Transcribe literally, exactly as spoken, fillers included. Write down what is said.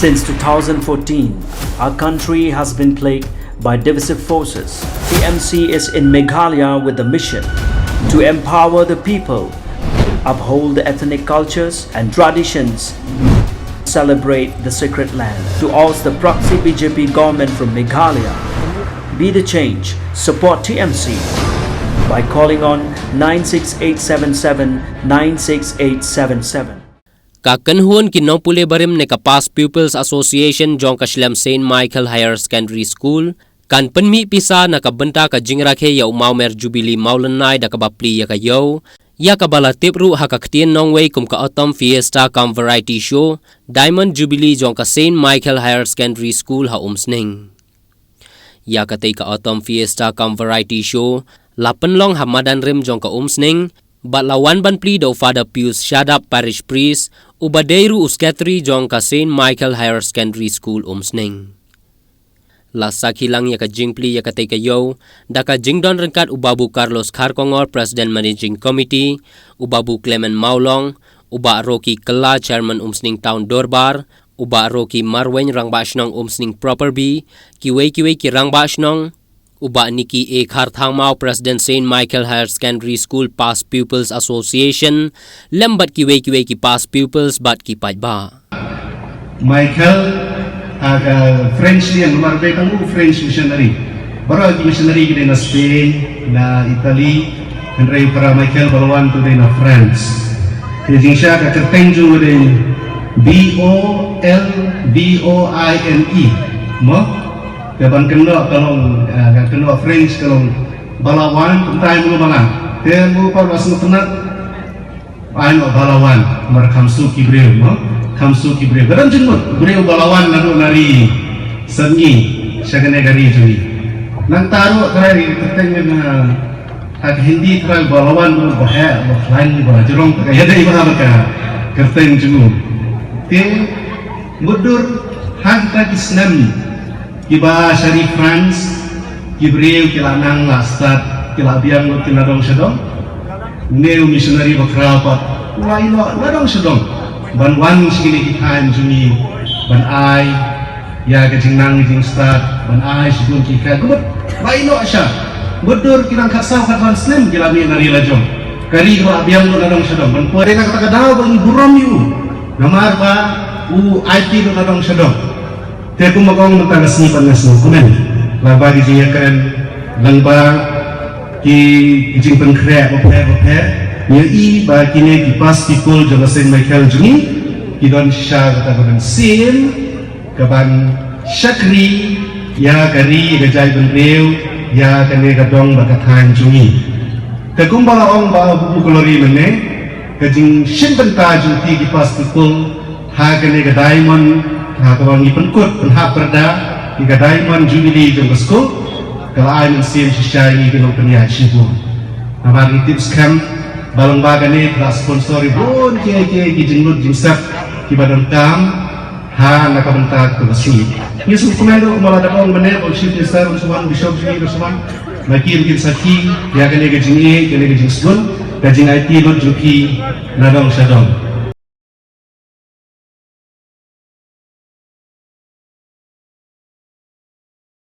Since two thousand fourteen, our country has been plagued by divisive forces. T M C is in Meghalaya with the mission to empower the people, uphold the ethnic cultures and traditions, celebrate the sacred land. To oust the proxy B J P government from Meghalaya, be the change, support T M C by calling on nine six eight seven seven nine six eight seven seven. Ka kynhun ki nongpule barim ne ka Past Pupils Association jong ka shlem Saint Michael Higher Secondary School kan pynmih pisa na ka bynta ka jingrakhe ïa u Mawmer Jubilee Mawlynnai da kaba plie ïa ka ïew, ïa kaba la tip ruh ha ka ktien nongwei kum ka Autumn Fiesta cum Variety Show, Diamond Jubilee jong ka Saint Michael Higher Secondary School ha Umsning. Ïa katei ka Autumn Fiesta cum Variety Show la pynlong ha madan rim jong ka Umsning, bad la wan ban plie da u Father Pius Shadap, Parish Priest, uba dei ruh u Secretary jong ka Saint Michael Higher Secondary School Umsning. La sakhi lang ïa ka jingplie ïa katei ka ïew da ka jingdon ryngkat u Babu Carlos Kharkongor, President Managing Committee, u Babu Clement Mawlong, u Bah Rocky Kylla, Chairman Umsning Town Dorbar, u Bah Rocky Marwein, Rangbah Shnong Umsning Proper B, kiwei kiwei ki Rangbah Shnong, u Bah Nicky A Kharthangmaw, President Saint Michael Higher Secondary School Past Pupils Association, lem bad kiwei kiwei ki past pupils bad ki paidbah. Michael, ha ka French ïa namar ba tang u French missionary. Baroh ki missionary ki dei na Spain, na Italy, hynrei u Father Michael ba la wan tu dei na France. Te jingshah ka kyrteng jong u dei B O L B O I N E. Mo? Te ban kynnoh ka long, eh, ka kynnoh French ka long ba la wan, kumta ïa u ba la. Te u Father ba sngewtynnat, ai noh ba la wan, namar kham suk ki briew, mo? Kham suk ki briew. Ka don jingmut, briew ba la wan naduh na ri Syrngi sha kane ka ri jong ngi. Nangta ruh trai kyrteng na, ha ka Hindi trai ba la wan ruh ba heh, ba khlaiñ, ba jrong, te ka ïadei bha bad ka kyrteng jong u. Te mutdur ha kita ki snem kiba sha ri France, ki briew ki la nang la stad, ki la biang lut ki na dong sha dong. Une u missionary bakhraw pat u la ïeh noh na dong sha dong ban wan sha kine ki thaiñ jong ngi, ban ai ïa ka jingnang jingstad, ban ai shibun ki kha. Kumut la ïeh noh sha, mutdur ki nang khatsaw khatwan snem ki la mih na ri la jong. Ka ri ka la biang lut na dong sha dong, ban poi na kata ka daw ba ngi burom ïa u, namar ba u aiti lut na dong sha dong. Te kumba ong mynta ka sngi pat nga sngewkmen lyngba ki jingïakren, lyngba ki jingpynkhreh bapher bapher, ngi ïohi ba kine ki past pupil jong ka Saint Michael jong ngi ki don shisha kata ka mynsiem kaban shakri ïa ka ri, ïa ka jaitbynriew, ïa kane ka dong bad ka thaiñ jong ngi. Te kumba la ong ba u Bukalori mynne, ka jingshim bynta jong ki past pupil ha kane ka diamond, ha kaba ngi pynkut pynhap pyrda ïa ka diamond jubilee jong ka skul, ka la ai mynsiem shisha ïa ngi ki nongpynïaid shibun. Namar ngi tip skhem ba lyngba kane ka la sponsor ïa bun kiei kiei ki jinglut jingsep kiba donkam ha na ka bynta ka sngi. Ngi sngewkmen ruh kumba la dep ong mynne ba u Chief Minister un sa wan, Bishop jong ngi un sa wan. Ba kin kin sakhi ïa kane ka jingïeit, kane ka jingsngew, ka jingaiti lut jong ki na dong sha dong.